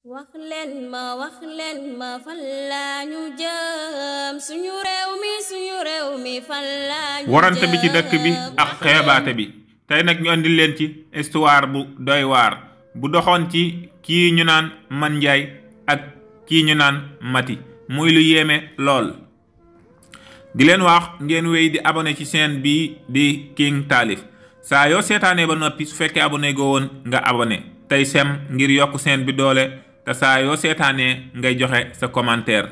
wax leen ma fan laa ñu jëm suñu réew mi fan laa ñu jëm. warante bi ci dëkk bi ak xeebaate bi tey nag ñu andil leen ci histoire bu doy waar bu doxoon ci kii ñu naan Man Njaay ak kii ñu naan Mati muy lu yéeme lool. di leen wax ngeen wéy di abonné ci chaîne bii di King Taalif saa yoo seetaanee ba noppi su fekkee abonné go woon nga abonné tey sem ngir yokk chaîne bi doole te saa yoo seetaanee ngay joxe sa commentaire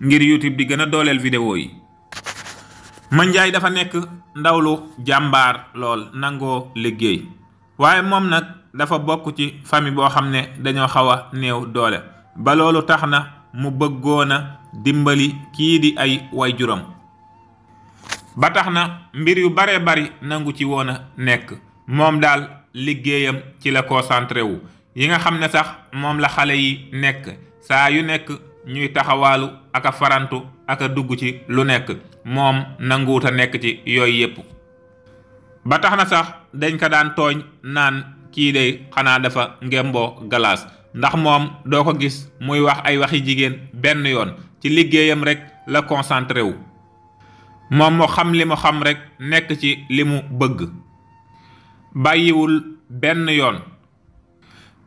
ngir YouTube di gën a dooleel vidéo yi. Man Njaay dafa nekk ndawlu jàmbaar lool nangoo liggéey waaye moom nag dafa bokk ci famille boo xam ne dañoo xaw a néew doole ba loolu tax na mu bëggoon a dimbali kii di ay waajuram ba tax na mbir yu bare bari nangu ci woon a nekk moom daal liggéeyam ci la concentré wu yi nga xam ne sax moom la xale yi nekk saa yu nekk ñuy taxawaalu ak a farantu ak a dugg ci lu nekk moom nanguwut a nekk ci yooyu yépp ba tax na sax dañ ko daan tooñ naan kii de xanaa dafa ngemboo galaas ndax moom doo ko gis muy wax ay waxi jigéen benn yoon ci liggéeyam rek la concentré wu moom mu xam li mu xam rek nekk ci li mu bëgg bàyyiwul benn yoon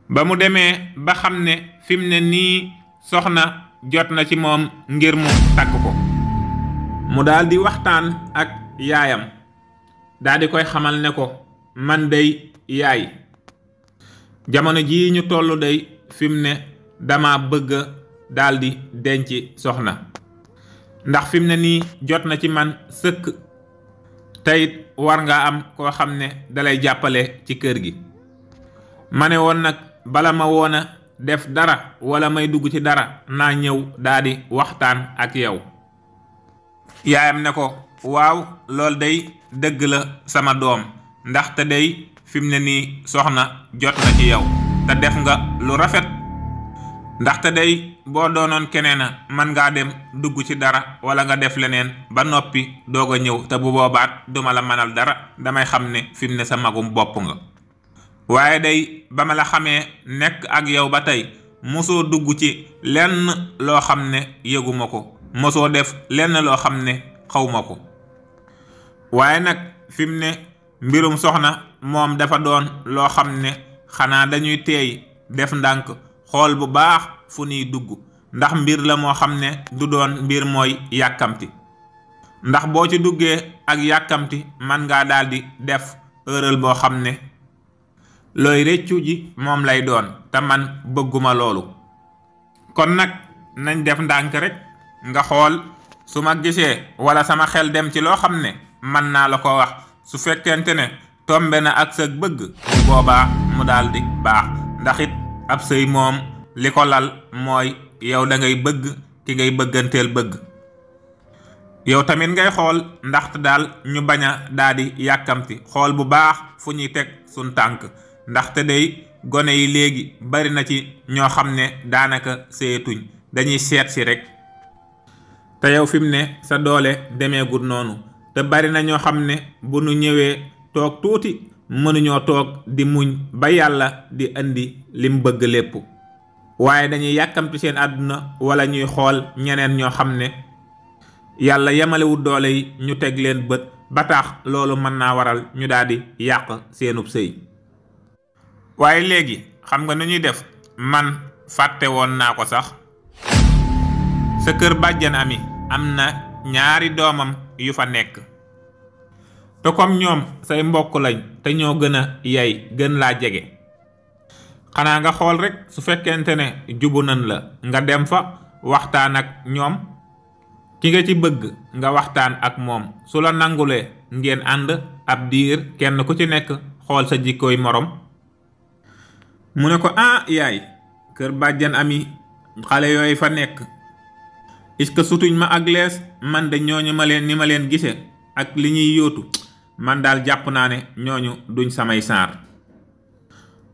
ba mu demee ba xam ne fi mu ne nii soxna jot na ci moom ngir mu takk ko mu daal di waxtaan ak yaayam daal di koy xamal ne ko man day yaay jamono jii ñu tollu day fi mu ne dama bëgg daal di denc soxna ndax fi mu ne nii jot na ci man sëkk teyit war nga am koo xam ne dalay jàppale ci kër gi ma ne woon nag bala ma woon a def dara wala may dugg ci dara naa ñëw daal di waxtaan ak yow. yaayam ne ko waaw lool day dëgg la sama doom ndaxte day fi mu ne nii soxna jot na ci yow te def nga lu rafet ndaxte day boo doonoon keneen a mën ngaa dem dugg ci dara wala nga def leneen ba noppi doog a ñëw te bu boobaat duma la mënal dara damay xam ne fi mu ne sa magum bopp nga waaye day ba ma la xamee nekk ak yow ba tey mosoo dugg ci lenn loo xam ne yëguma ko mosoo def lenn loo xam ne xawma ko waaye nag fi mu ne mbirum soxna moom dafa doon loo xam ne xanaa dañuy teey def ndànk xool bu baax fu ñuy dugg ndax mbir la moo xam ne du doon mbir mooy yàkkamti ndax boo ci duggee ak yàkkamti man ngaa daldi def erreur boo xam ne looy réccu ji moom lay doon te man bëgguma loolu kon nag nañ def ndànk rek nga xool su ma gisee wala sama xel dem ci loo xam ne man naa la ko wax su fekkente ne tombe na ak sa bëgg boobaa mu daldi baax ndax it ab sëy moom li ko lal mooy yow da ngay bëgg ki ngay bëgganteel bëgg yow tamit ngay xool ndaxte daal ñu bañ a daldi yàkkamti xool bu baax fu ñuy teg suñ tànk ndaxte day gone yi léegi bari na ci ñoo xam ne daanaka seetuñ dañuy seet si rek te yow fi mu ne sa doole demeegul noonu te bari na ñoo xam ne bu nu ñëwee toog tuuti mënuñoo toog di muñ ba yàlla di indi lim bëgg lépp waaye dañuy yàkkamti seen àdduna wala ñuy xool ñeneen ñoo xam ne yàlla yemalewul doole yi ñu teg leen bët ba tax loolu mën naa waral ñu daal di yàq seenub sëy waaye léegi xam nga nu ñuy def man fàtte woon naa ko sax sa kër bàjjan Ami am na ñaari doomam yu fa nekk te comme ñoom say mbokk lañ te ñoo gën a yay gën laa jege xanaa nga xool rek su fekkente ne jubu nan la nga dem fa waxtaan ak ñoom ki nga ci bëgg nga waxtaan ak moom su la nangulee ngeen ànd ab diir kenn ku ci nekk xool sa jikkooy morom mu ne ko yaay kër bàjjan Ami xale yooyu fa nekk est-ce que sutuñ ma ak lees man de ñooñu ni ma leen gise ak li ñuy yóotu man daal jàpp naa ne ñooñu duñ samay saar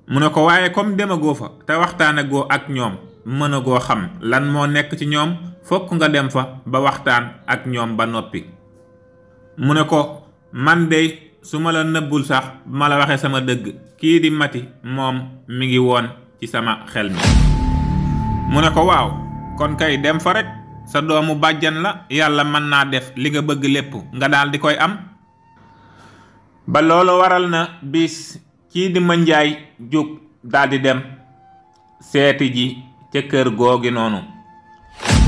mu ne ko waaye comme demagoo fa te waxtaanagoo ak ñoom mënagoo xam lan moo nekk ci ñoom fokk nga dem fa ba waxtaan ak ñoom ba noppi mu ne ko man de su ma la nëbbul sax ma la waxee sama dëgg kii di Mati moom mi ngi woon ci sama xel mi mu ne ko waaw kon kay dem fa rek, sa doomu bàjjan la, yàlla mën naa def li nga bëgg lépp nga daal di koy am. ba loolu waral na bis kii di Mandiaye jóg daal di dem seeti ji ca kër googi noonu.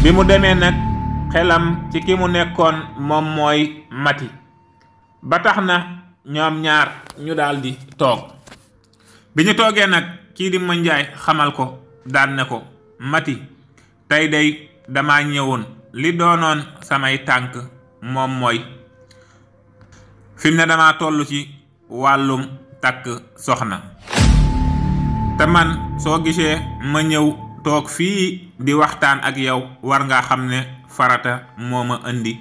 bi mu demee nag xelam ci ki mu nekkoon moom mooy Mati, ba tax na ñoom ñaar ñu daal di toog. bi ñu toogee nag kii di Mandiaye xamal ko daan ne ko, Mati tey day dama ñëwoon, li doonoon samay tànk moom mooy fi mu ne dama toll ci wàllum takk soxna, te man soo gisee ma ñëw toog fii di waxtaan ak yow war nga xam ne farata moo ma indi,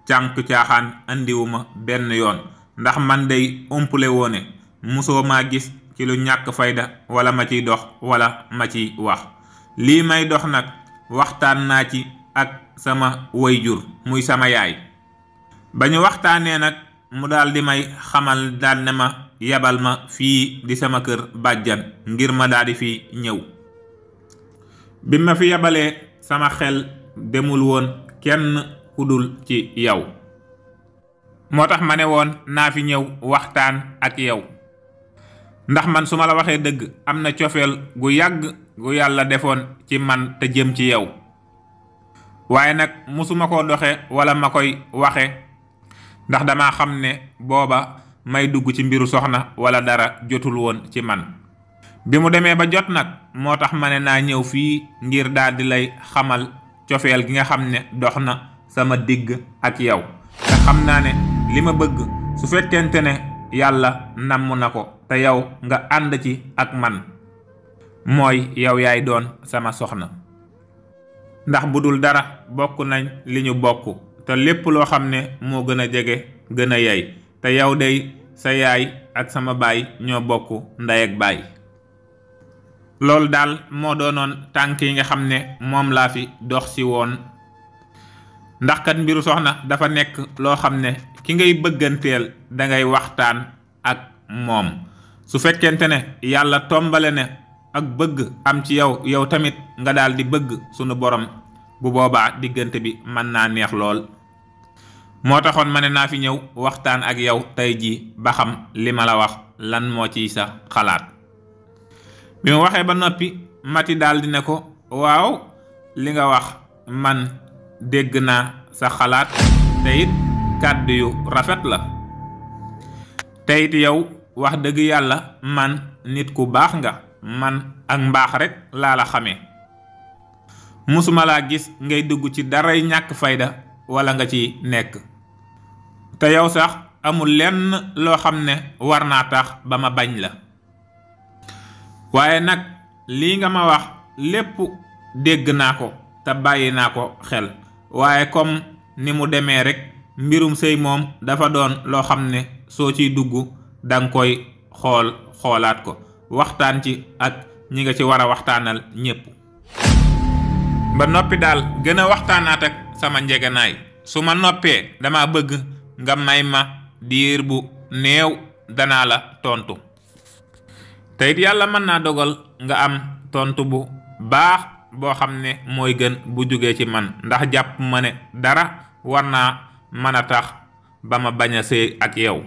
cànk caaxaan indiwuma benn yoon, ndax man day umpule woone musoo maa gis ci lu ñàkk fayda wala ma ciy dox wala ma ciy wax. lii may dox nag waxtaan naa ci ak sama wayjur muy sama yaay. ba ñu waxtaanee nag mu daal di may xamal daal ne ma yabal ma fii di sama kër bàjjan ngir ma daal di fi ñëw. bi ma fi yabalee sama xel demul woon kenn ku dul ci yow, moo tax ma ne woon naa fi ñëw waxtaan ak yow, ndax man su ma la waxee dëgg am na cofeel gu yàgg gu yàlla defoon ci man te jëm ci yow, waaye nag musuma ko doxe wala ma koy waxe, ndax dama xam ne booba may dugg ci mbiru soxna wala dara jotul woon ci man. bi mu demee ba jot nag moo tax ma ne naa ñëw fii ngir daal di lay xamal cofeel gi nga xam ne dox na sama digg ak yow, te xam naa ne li ma bëgg su fekkente ne yàlla namm na ko te yow nga ànd ci ak man, mooy yow yaay doon sama soxna. ndax bu dul dara bokk nañ li ñu bokk, te lépp loo xam ne moo gën a jege gën a yey, te yow day sa yaay ak sama baay ñoo bokk ndey ak baay. loolu daal moo doonoon tànk yi nga xam ne moom laa fi dox si woon, ndax kat mbiru soxna dafa nekk loo xam ne ki ngay bëgganteel dangay waxtaan ak moom. su fekkente ne yàlla tombale ne ak bëgg am ci yow, yow tamit nga daal di bëgg sunu borom, bu boobaa diggante bi mën naa neex lool. moo taxoon ma ne naa fi ñëw waxtaan ak yow tey jii ba xam li ma la wax lan moo ciy sa xalaat. bi mu waxee ba noppi Mati daal di ne ko, waaw li nga wax man dégg naa sa xalaat, te it kàddu yu rafet la, te it yow wax dëgg yàlla man nit ku baax nga, man ak mbaax rek laa la xamee, musuma laa gis ngay dugg ci daray ñàkk fayda wala nga ci nekk, te yow sax amul lenn loo xam ne war naa tax ba ma bañ la. waaye nag lii nga ma wax lépp dégg naa ko te bàyyi naa ko xel, waaye comme ni mu demee rek mbirum sëy moom dafa doon loo xam ne soo ciy dugg danga koy xoolaat ko, waxtaan ci ak ñi nga ci war a waxtaanal ñépp. ba noppi daal gën a waxtaanaat ak sama njeganaay. su ma noppee dama bëgg nga may ma diir bu néew danaa la tontu, te it yàlla mën naa dogal nga am tontu bu baax boo xam ne mooy gën bu jógee ci man, ndax jàpp ma ne dara war naa mën a tax ba ma bañ a sëy ak yow.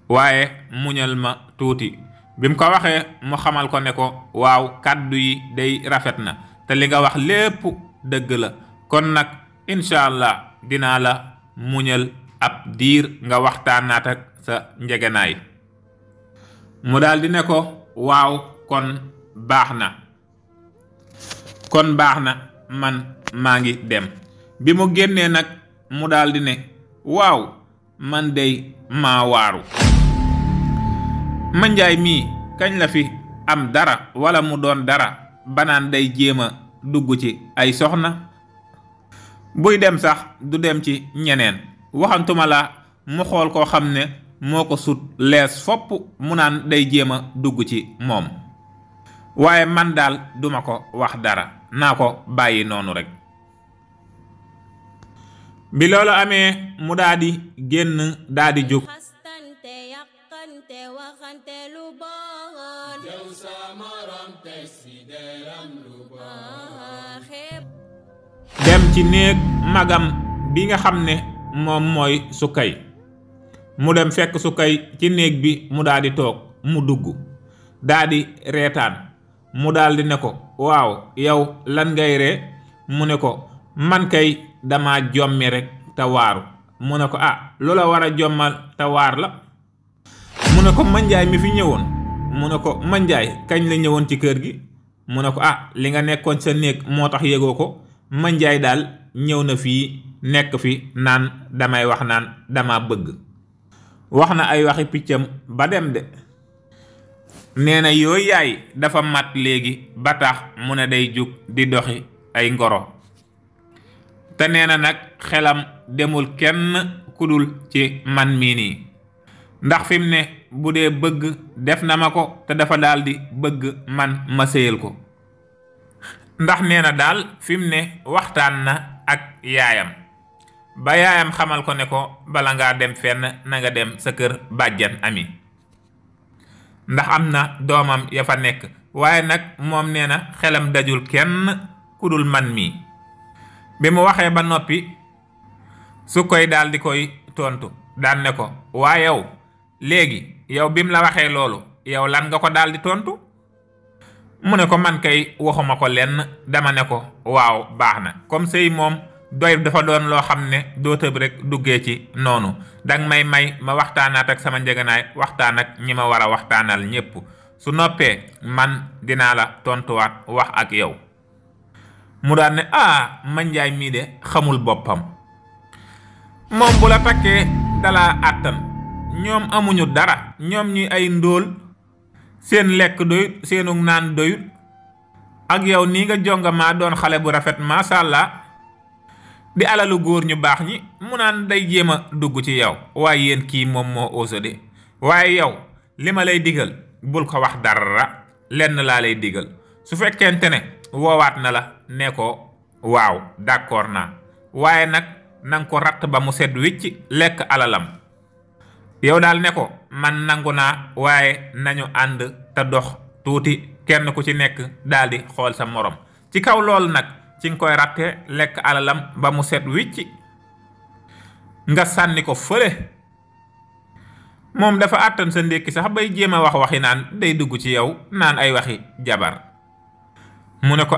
waaye muñal ma tuuti. bi mu ko waxee mu xamal ko ne ko, waaw kàddu yi day rafet na te li nga wax lépp dëgg la, kon nag incha allah dinaa la muñal ab diir nga waxtaanaat ak sa njegenaay. mu daal di ne ko, waaw kon baax na man maa ngi dem. bi mu génnee nag mu daal di ne, waaw man dey maa waaru. Mandiaye mii kañ la fi am dara wala mu doon dara banaan day jéem a dugg ci ay soxna, buy dem sax du dem ci ñeneen, waxantuma la mu xool koo xam ne moo ko sut lees fopp mu naan day jéem a dugg ci moom. waaye man daal duma ko wax dara, naa ko bàyyi noonu rek. bi loolu amee mu daal di génn daal di jóg. waxante lu bon. yow sa morom tey si dem ci néeg magam bi nga xam ne moom mooy Sukay mu dem fekk Sukay ci néeg bi mu daal di toog mu dugg daal di reetaan mu daal di ne ko waaw yow lan ngay ree mu ne ko man kay dama jommi rek te waaru mu ne ko loola war a jommal te waar la mu ne ko manjaay mi fi ñëwoon mu ne ko manjaay kañ la ñëwoon ci kër gi mu ne ko li nga nekkoon sa néeg moo tax yégoo ko manjaay daal ñëw na fii nekk fi naan damay wax naan dama bëgg wax na ay waxi piccam ba dem de nee na yooyu yaay dafa mat léegi ba tax mu ne day jug di doxi ay ngoro te nee na nag xelam demul kenn kudul ci man mii nii ndax fi mu ne bu dee bëgg def na ma ko te dafa daal di bëgg man ma séyal ko ndax nee na daal fi mu ne waxtaan na ak yaayam ba yaayam xamal ko ne ko bala ngaa dem fenn na nga dem sa kër bàjjan Ami ndax am na doomam ya fa nekk waaye nag moom nee na xelam dajul kenn kudul man mii bi mu waxee ba noppi su koy daal di koy tontu daan ne ko waa yow léegi yow bi mu la waxee loolu yow lan nga ko daal di tontu mu ne ko man kay waxuma ko lenn dama ne ko waaw baax na comme sëy moom doy dafa doon loo xam ne doo tëb rek duggee ci noonu danga may ma waxtaanaat ak sama njëganaay waxtaan ak ñi ma war a waxtaanal ñépp su noppee man dinaa la tontuwaat wax ak yow mu daan ne manjaay mii de xamul boppam moom bu la takkee dalaa àttan ñoom amuñu dara ñoom ñuy ay ndóol seen lekk doyut seenu naan doyut ak yow nii nga jongamaa doon xale bu rafet masha Allah di alalu góor ñu baax ñi mu naan day jéem a dugg ci yow waaye yéen kii moom moo osé waaye yow li ma lay digal bul ko wax dara lenn laa lay digal su fekkente ne woowaat na la ne ko waaw d'accord naa waaye nag nanga ko ratt ba mu set wicc lekk alalam yow daal ne ko man nangu naa waaye nañu ànd te dox tuuti kenn ku ci nekk daal di xool sa morom ci kaw loolu nag ci nga koy ratte lekk alalam ba mu set wicc nga sànni ko fële moom dafa àttan sa ndékki sax bay jéem a wax waxi naan day dugg ci yow naan ay waxi jabar mu ne ko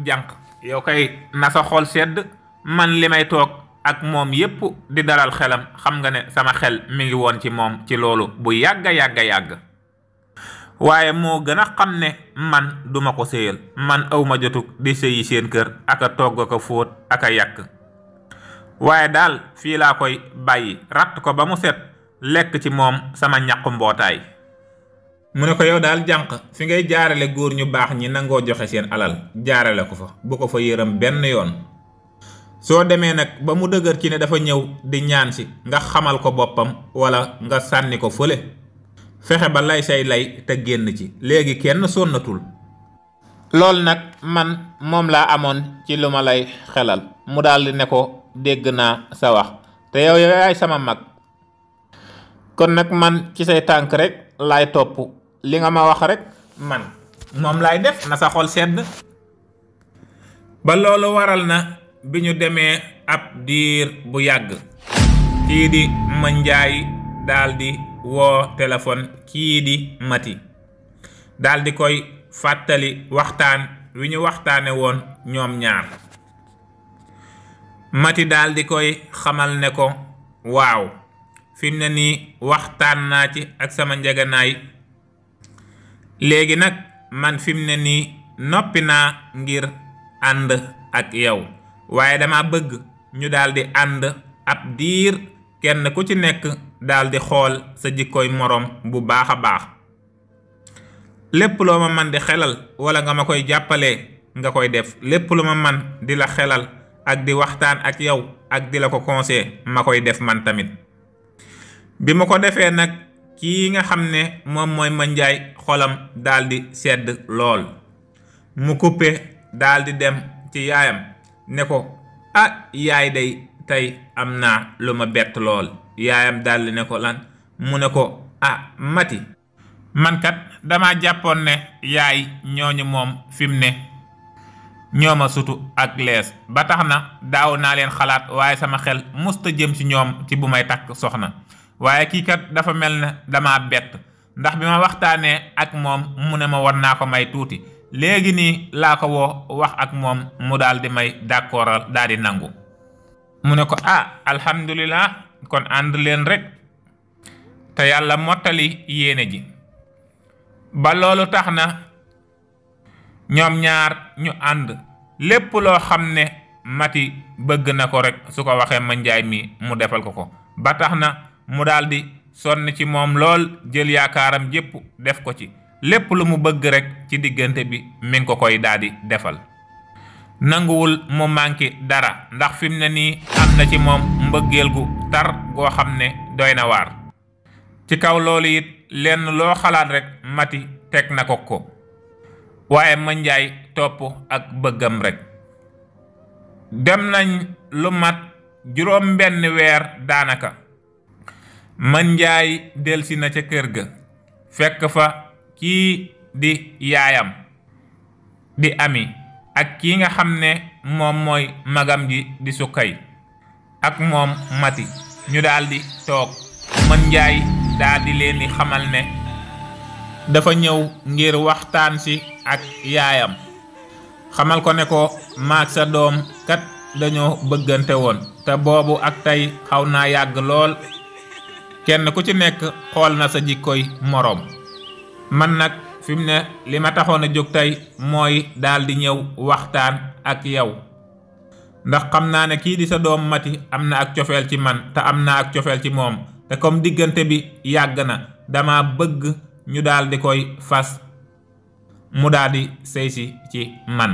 jànq yow kay na sa xol sedd man li may toog ak moom yépp di dalal xelam xam nga ne sama xel mi ngi woon ci moom ci loolu bu yàgg waaye moo gën a xam ne man duma ko séyal man awma jotug di séyi seen kër aka togg ko fóot aka yàq waaye daal fii laa koy bàyyi ratt ko ba mu set lekk ci moom sama ñaqu mbootaay mu ne ko yow daal jànq fi ngay jaarale góor ñu baax ñi nangoo joxe seen alal jaarale ko fa bu ko fa yërëm benn yoon soo demee nag ba mu dëgër ci ne dafa ñëw di ñaan si nga xamal ko boppam wala nga sànni ko fële fexe ba lay say lay te génn ci léegi kenn sonnatul loolu nag man moom laa amoon ci lu ma lay xelal mu daldi ne ko dégg naa sa wax te yow yaay sama mag kon nag man ci say tànk rek laay topp li nga ma wax rek man moom laay def na sa xol sedd ba loolu waral na bi ñu demee ab diir bu yàgg kii di Mandiaye daldi woo téléphone kii di Mati daldi koy fàttali waxtaan wi ñu waxtaane woon ñoom ñaar Mati daldi koy xamal ne ko waaw fi mu ne nii waxtaan naa ci ak sama njëganaay léegi nag man fi mu ne nii noppi naa ngir ànd ak yow waaye dama bëgg ñu daldi ànd ab diir kenn ku ci nekk daldi xool sa jikkooy moroom bu baax a baax lépp loo ma man di xelal wala nga ma koy jàppalee nga koy def lépp lu ma man di la xelal ak di waxtaan ak yow ak di la ko conseiller ma koy def man tamit bi ma ko defee nag kii nga xam ne moom mooy Mandiaye xolam daldi sedd lool mu coupé daldi dem ci yaayam ne ko yaay day tey am naa lu ma bett lool yaayam daldi ne ko lan mu ne ko Mati man kat dama jàppoon ne yaay ñooñu moom fi mu ne ñooma sutu ak lees ba tax na daaw naa leen xalaat waaye sama xel musta jëm ci ñoom ci bu may takk soxna waaye kii kat dafa mel ne dama bett ndax bi ma waxtaanee ak moom mu ne ma war naa ko may tuuti léegi nii laa ko woo wax ak moom mu daal di may d'accordal daal di nangu. mu ne ko alhamdulillah kon ànd leen rek te yàlla mottali yéene ji. ba loolu tax na ñoom ñaar ñu ànd lépp loo xam ne Mati bëgg na ko rek su ko waxee Mandiaye mi mu defal ko ba tax na mu daal di sonn ci moom lool jël yaakaaram jépp def ko ci lépp lu mu bëgg rek ci diggante bi mi ngi ko koy daal di defal. nanguwul mu manqué dara ndax fi mu ne nii am na ci moom mbëggeel gu tar goo xam ne doy na waar. ci kaw loolu it lenn loo xalaat rek Mati teg na ko waaye Mandiaye topp ak bëggam rek. dem nañ lu mat juróom benn weer daanaka Mandiaye delsi na ca kër ga fekk fa kii di yaayam di Ami ak kii nga xam ne moom mooy magam ji di Sukay ak moom Mati ñu daldi toog. Mandiaye daldi leen di xamal ne dafa ñëw ngir waxtaan si ak yaayam xamal ko ne ko maag sa doom kat dañoo bëggante woon te boobu ak tey xaw naa yàgg lool kenn ku ci nekk xool na sa jikkoy moroom man nag fi mu ne li ma taxoon a jóg tey mooy daldi ñëw waxtaan ak yow ndax xam naa ne kii di sa doom Mati am na ak cofeel ci man te am naa ak cofeel ci moom te comme diggante bi yàgg na dama bëgg ñu daldi koy fas mu daldi sëy si ci man.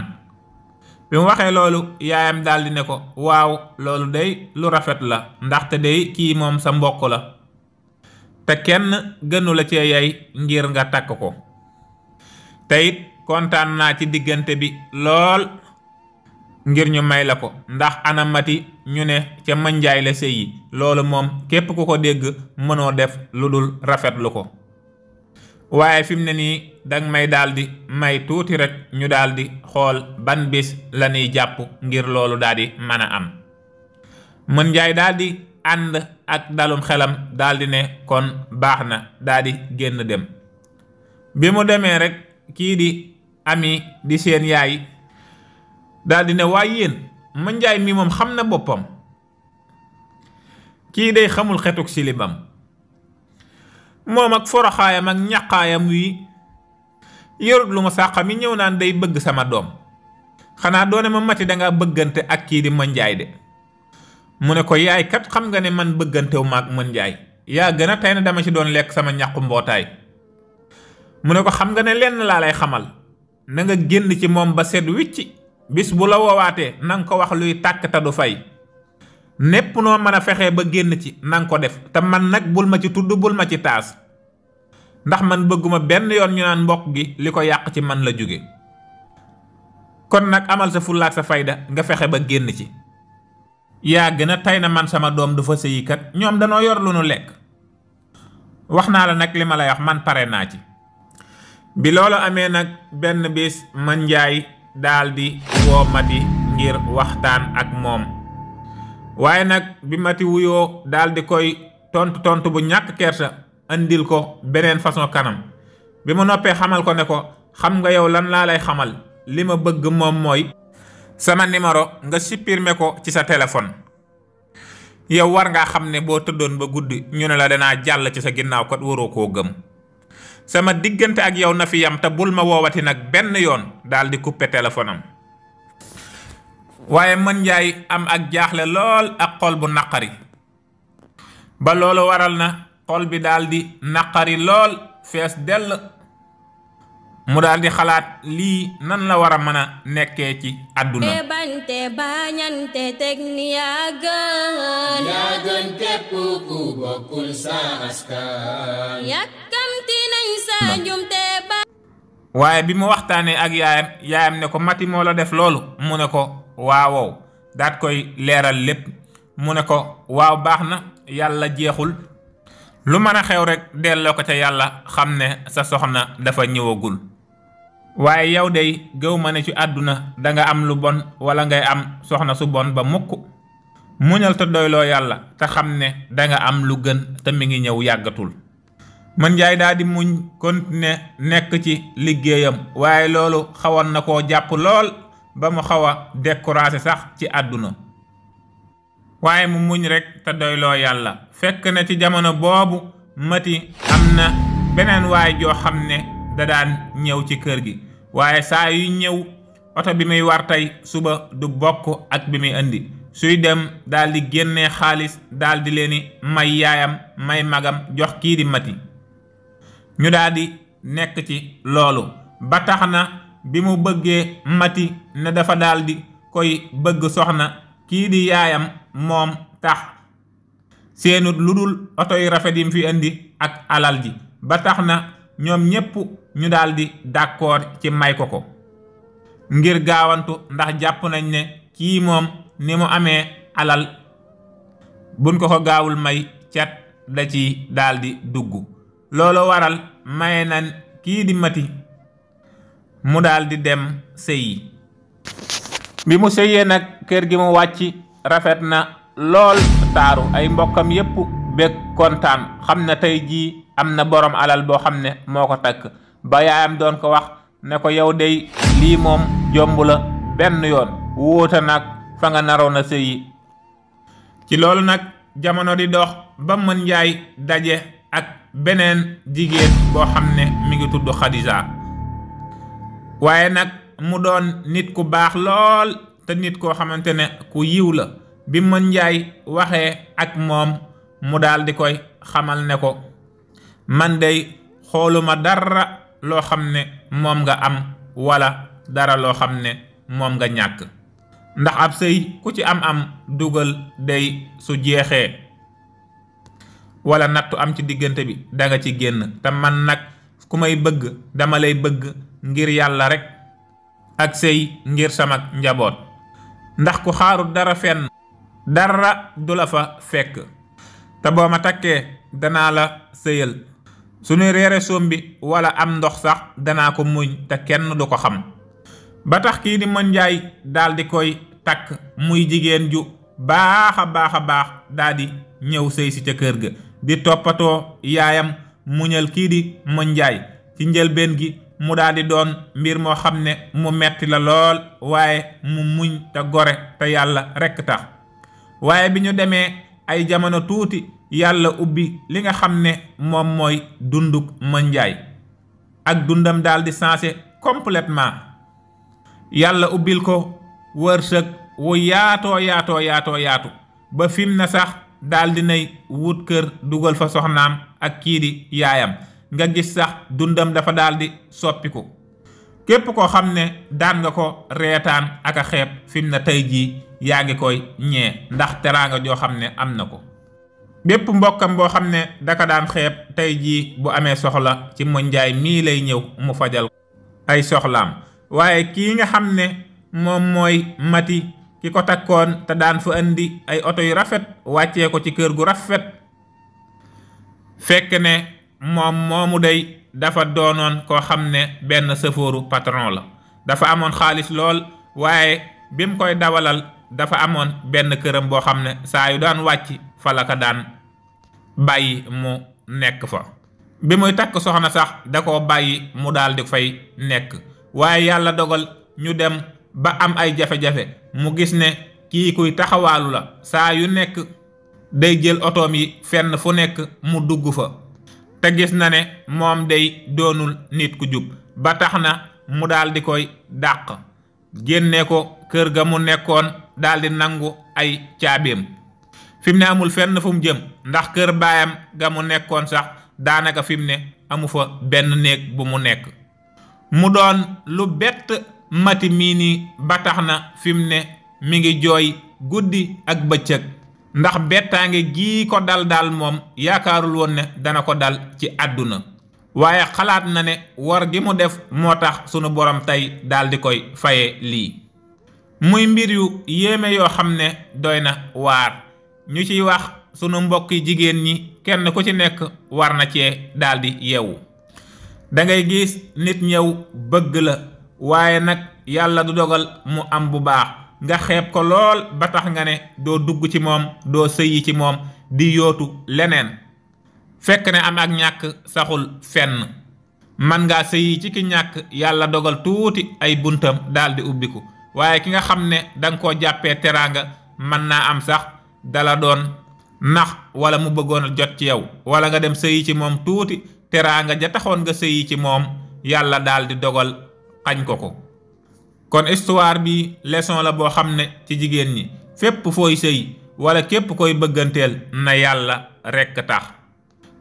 bi mu waxee loolu yaayam daldi ne ko waaw loolu day lu rafet la ndaxte day kii moom sa mbokk la te kenn gënu la cee yay ngir nga takk ko te it kontaan naa ci diggante bi lool ngir ñu may la ko ndax ana Mati ñu ne ca Mandiaye la sëyi loolu moom képp ku ko dégg mënoo def lu dul rafetlu ko waaye fi mu ne nii danga may daldi may tuuti rek ñu daldi xool ban bis la ñuy jàpp ngir loolu daldi mën a am. Mandiaye daldi ànd ak dalum xelam daldi ne kon baax na daldi génn dem. bi mu demee rek kii di Ami di seen yaay daldi ne waaye yéen Mandiaye mi moom xam na boppam kii day xamul xetuk silibam moom ak foroxaayam ak ñaqaayam wi yorut lu mu sàqa mi ñëw naan day bëgg sama doom xanaa doone ma Mati danga bëggante ak kii di Mandiaye de. mu ne ko yaay kat xam nga ne man bëggantewu ma ak Mandiaye yaa gën a tey na dama ci doon lekk sama ñaqu mbootaay. mu ne ko xam nga ne lenn laa lay xamal na nga génn ci moom ba set wicci bis bu la woowaatee nanga ko wax luy tàkk te du fay népp noo mën a fexee ba génn ci nanga ko def te man nag bul ma ci tudd bul ma ci taas ndax man bëgguma benn yoon ñu naan mbokk gi li ko yàq ci man la jóge kon nag amal sa fullaak sa fayda nga fexe ba génn ci. yaa gën a tey na man sama doom du fa sëyi kat ñoom danoo yor lu nu lekk wax naa la nag li ma lay wax man pare naa ci. bi loolu amee nag benn bis Mandiaye daldi woo Mati ngir waxtaan ak moom waaye nag bi Mati wuyoo daldi koy tontu bu ñàkk kersa andil ko beneen façon kanam bi mu noppee xamal ko ne ko xam nga yow lan laa lay xamal li ma bëgg moom mooy sama numéro nga supprimer ko ci sa téléphone. yow war ngaa xam ne boo tëddoon ba guddi ñu ne la danaa jàll ci sa ginnaaw kat waroo koo gëm sama diggante ak yow na fi yam te bul ma woowati nag benn yoon daldi couper téléphone am. waaye Mandiaye am ak jaaxle lool ak xol bu naqari ba loolu waral na xol bi daldi naqari lool fees dell mu daldi xalaat lii nan la war a mën a nekkee ci àdduna. bante bañante teg ni yaa gën képp ku bokkul sa askan. yàkkamti nañ sa njumte ba. waaye bi mu waxtaanee ak yaayam ne ko Mati moo la def loolu mu ne ko waaw daat koy leeral lépp mu ne ko waaw baax na yàlla jeexul lu mën a xew rek delloo ko ca yàlla xam ne sa soxna dafa ñëwagul. waaye yow day gëw ma ne ci àdduna danga am lu bon wala ngay am soxna su bon ba mukk. muñal te doyloo yàlla te xam ne danga am lu gën te mi ngi ñëw yàggatul. Mën Njaay daal di muñ continuer nekk ci liggéeyam waaye loolu xawoon na koo jàpp lool ba mu xaw a découragé sax ci àdduna. waaye mu muñ rek te doyloo yàlla fekk na ci jamono boobu Mati am na beneen waay joo xam ne da daan ñëw ci kër gi waaye saa yu ñëw oto bi muy war tey suba du bokk ak bi muy indi. suy dem daal di génnee xaalis daal di leeni may yaayam may magam jox kii di Mati. ñu daal di nekk ci loolu ba tax na bi mu bëggee Mati ne dafa daal di koy bëgg soxna kii di yaayam moom tax seenut lu dul oto yu rafet yi mu fi indi ak alal ji ba tax na ñoom ñépp ñu daal di d'accord ci may ko ngir gaawantu ndax jàpp nañ ne kii moom ni mu amee alal buñ ko gaawul may cat da ci daal di dugg. loolu waral maye nan kii di Mati mu daal di dem sëyi. bi mu sëyee nag kër gi mu wàcc rafet na lool taaru ay mbokkam yépp bég kontaan xam ne tey jii am na borom alal boo xam ne moo ko takk ba yaayam doon ko wax ne ko yow dey lii moom jomb la benn yoon wuute nag fa nga naroon a sëyi. ci loolu nag jamono di dox ba Mën Njaay daje ak beneen jigéen boo xam ne mi ngi tudd Xadija waaye nag mu doon nit ku baax lool te nit koo xamante ne ku yiw la. bi Mën Njaay waxee ak moom mu daal di koy xamal ne ko man dey xooluma dara loo xam ne moom nga am wala dara loo xam ne moom nga ñàkk ndax ab sëy ku ci am dugal day su jeexee wala nattu am ci diggante bi danga ci génn te man nag ku may bëgg dama lay bëgg ngir yàlla rek ak sëy ngir sama njaboot ndax ku xaarut dara fenn dara du la fa fekk te boo ma takkee danaa la sëyal suñu reere sombi wala am ndox sax danaa ko muñ te kenn du ko xam. ba tax kii di Mën Njaay daal di koy takk muy jigéen ju baax a baax daal di ñëw sëy si ca kër ga di toppatoo yaayam muñal kii di Mën Njaay. ci njëlbeen gi mu daal di doon mbir moo xam ne mu metti la lool waaye mu muñ te gore te yàlla rekk tax waaye bi ñu demee ay jamono tuuti yàlla ubbi li nga xam ne moom mooy dunduk Mën Njaay ak dundam daal di changé complètement. yàlla ubbil ko wërsëg wu yaatu ba fim na sax daal di nay wut kër dugal fa soxnaam ak kii di yaayam nga gis sax dundam dafa daal di soppiku. képp koo xam ne daan nga ko reetaan ak a xeeb fim na tey jii yaa ngi koy ñee ndax teraanga joo xam ne am na ko. bépp mbokkam boo xam ne daka daan xeeb tey jii bu amee soxla ci Mën Njaay mii lay ñëw mu fajal ay soxlaam. waaye kii nga xam ne moom mooy Mati ki ko takkoon te daan fa indi ay oto yu rafet wàccee ko ci kër gu rafet fekk ne moom moomu day dafa doonoon koo xam ne benn sëfooru patron la. dafa amoon xaalis lool waaye bi mu koy dawalal dafa amoon benn këram boo xam ne saa yu daan wàcc fa la ko daan bàyyi mu nekk fa. bi muy takk soxna sax da koo bàyyi mu daal di fay nekk. waaye yàlla dogal ñu dem ba am ay jafe-jafe mu gis ne kii kuy taxawaalu la saa yu nekk day jël otoom yi fenn fu nekk mu dugg fa te gis na ne moom day doonul nit ku jub ba tax na mu daal di koy dàq génne ko kër ga mu nekkoon daal di nangu ay caabeem. fi mu ne amul fenn fu mu jëm ndax kër baayam ga mu nekkoon sax daanaka fi mu ne amu fa benn néeg bu mu nekk. mu doon lu bett Mati mii nii ba tax na fi mu ne mi ngi jooy guddi ak bëccëg ndax bettaange gii ko dal daal moom yaakaarul woon ne dana ko dal ci àdduna waaye xalaat na ne war gi mu def moo tax sunu borom tey daal di koy faye lii. muy mbir yu yéeme yoo xam ne doy na waar ñu ciy wax sunu mbokki jigéen ñi kenn ku ci nekk war na cee daldi yeewu. da ngay gis nit ñëw bëgg la waaye nag yàlla du dogal mu am bu baax nga xeeb ko lool ba tax nga ne doo dugg ci moom doo sëyi ci moom di yootu leneen. fekk ne am ak ñàkk saxul fenn. man ngaa sëyi ci ki ñàkk yàlla dogal tuuti ay buntam daldi ubbiku waaye ki nga xam ne danga koo jàppee teraanga mën naa am sax dala doon nax wala mu bëggoon a jot ci yow wala nga dem sëyi ci moom tuuti teraanga ja taxoon nga sëyi ci moom yàlla daldi dogal xañ ko ko. kon histoire bi leçon la boo xam ne ci jigéen ñi fépp fooy sëy wala képp koy bëgganteel na yàlla rekk tax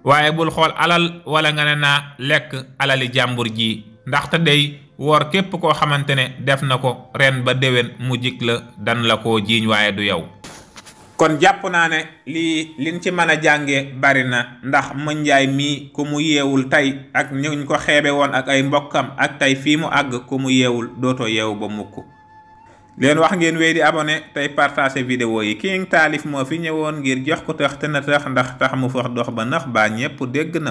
waaye bul xool alal wala nga ne naa lekk alali jàmbur ji ndaxte day woor képp koo xamante ne def na ko ren ba déwén mu jik la dan la koo jiiñ waaye du yow. kon jàpp naa ne liñ ci mën a jànge bari na ndax Mandiaye mii ku mu yeewul tey ak ñu ko xeebe woon ak ay mbokkam ak tey fii mu àgg ku mu yeewul dootoo yeewu ba mukk. leen wax ngeen wéy di abonné tey partager vidéo yi King Taalif moo fi ñëwoon ngir jox ko tax te na tax ndax tax mu fax dox ba nax baa ñépp dégg na